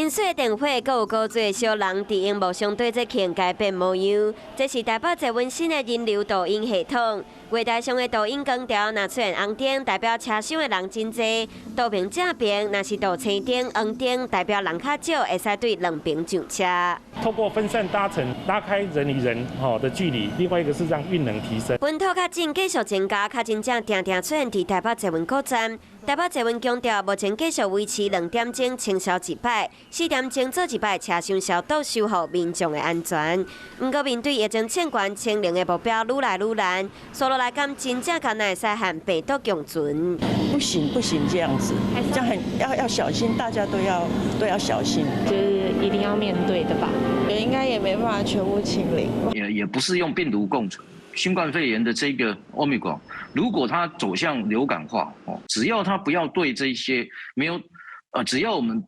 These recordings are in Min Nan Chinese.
真細電火，閣有高濟小人佇螢幕上對這境改變模樣。這是台北捷運新的人流導引系統。月台上的導引光條，若出現紅燈，代表車廂的人真濟；導明正邊，若是導青燈、黃燈，代表人較少，會使對兩邊上車。透過分散搭乘，拉開人與人吼的距離。另外一個是讓運能提升。本土確診繼續增加，確診者定定出現佇台北捷運各站。台北捷運強調，目前繼續維持2點鐘清消一擺，4點鐘做一擺車廂消毒，守護民眾的安全。毋過面對疫情清關清零的目標愈來愈難，紲落來敢真正敢會使和病毒共存？不行不行，這樣子，這樣很要小心，大家都要小心，就是一定要面對的吧？也應該也沒辦法全部清零。也不是用病毒共存。新冠肺炎的這個 Omicron，如果它走向流感化，哦，只要它不要對這些沒有，只要我們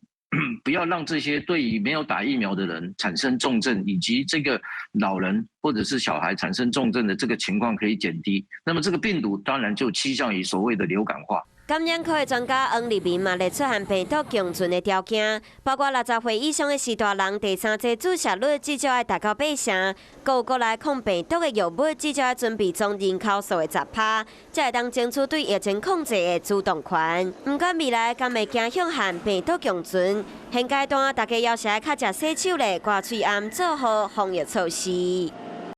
不要讓這些對於沒有打疫苗的人產生重症，以及這個老人或者是小孩產生重症的這個情況可以減低，那麼這個病毒當然就趨向於所謂的流感化。感染科的專家黃立民嘛列出和病毒共存的條件，包括60歲以上的序大人第三劑注射率至少愛達到八成，閣有國內抗病毒的藥物至少愛準備總人口數的10趴，才會當爭取對疫情控制的主動權。毋管未來敢會走向和病毒共存，現階段大家猶是愛較常洗手咧、掛喙罨，做好防疫措施。